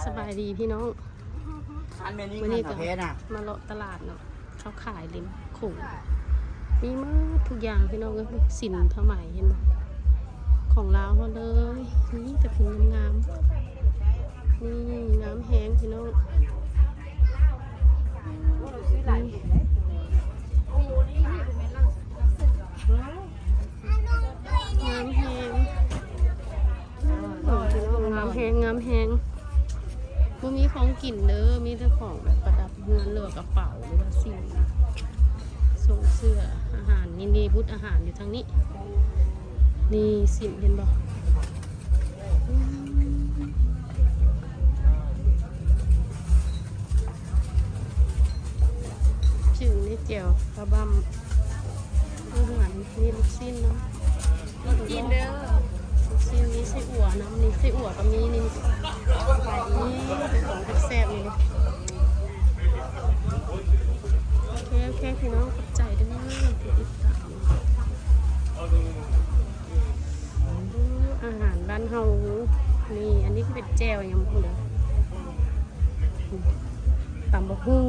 ສະບາຍດີພີ່ນ້ອງ ອັນແມ່ນີ້ ມື້ນີ້ກໍ ຄັນເພນະ ມາເລາະຕະຫຼາດເນາະ ເຂົາຂາຍລິມໂຂງ ມີໝົດທຸກຢ່າງພີ່ນ້ອງເອີຍ ສິ້ນຜ້າໄໝເຫັນບໍ່ ຂອງລາວເຮົາເລີຍ ມີແຕ່ຜູ້ງາມໆ ນີ້ງາມແຮງພີ່ນ້ອງ ນີ້ ງາມແຮງ ງາມແຮງ ງາມແຮງ ບໍ່ມີຂອງກິນເດີ ມີແຕ່ຂອງແບບປະດັບເຮືອນ ຫຼືວ່າກະເປົາ ຫຼືວ່າສິ້ນ ສົ່ງເສື້ອ ອາຫານ ນີ້ ນີ້ ບຸດອາຫານຢູ່ທາງນີ້ ນີ້ ສິ້ນ ເຫັນບໍ່? ອືມ ຈື່ນີ້ແຈ່ວປາບ້ຳ ອາຫານ ມີລູກຊີ້ນນຳ ລູກຊີ້ນເດີ ລູກຊີ້ນ ມີໄສ້ອົ່ວນຳ ນີ້ໄສ້ອົ່ວກໍມີ ນີ້ ນີ້ ເປັນຂອງແຊບໆ ນີ້ ໂອເຄ ໂອເຄ ພີ່ນ້ອງ ຂອບໃຈເດີ ທີ່ຕິດຕາມ ອາຫານບ້ານເຮົາ ນີ້ ອັນນີ້ເປັນແຈ່ວຫຍັງບໍ່ຮູ້ເດີ ຕຳບັກຫຸ່ງ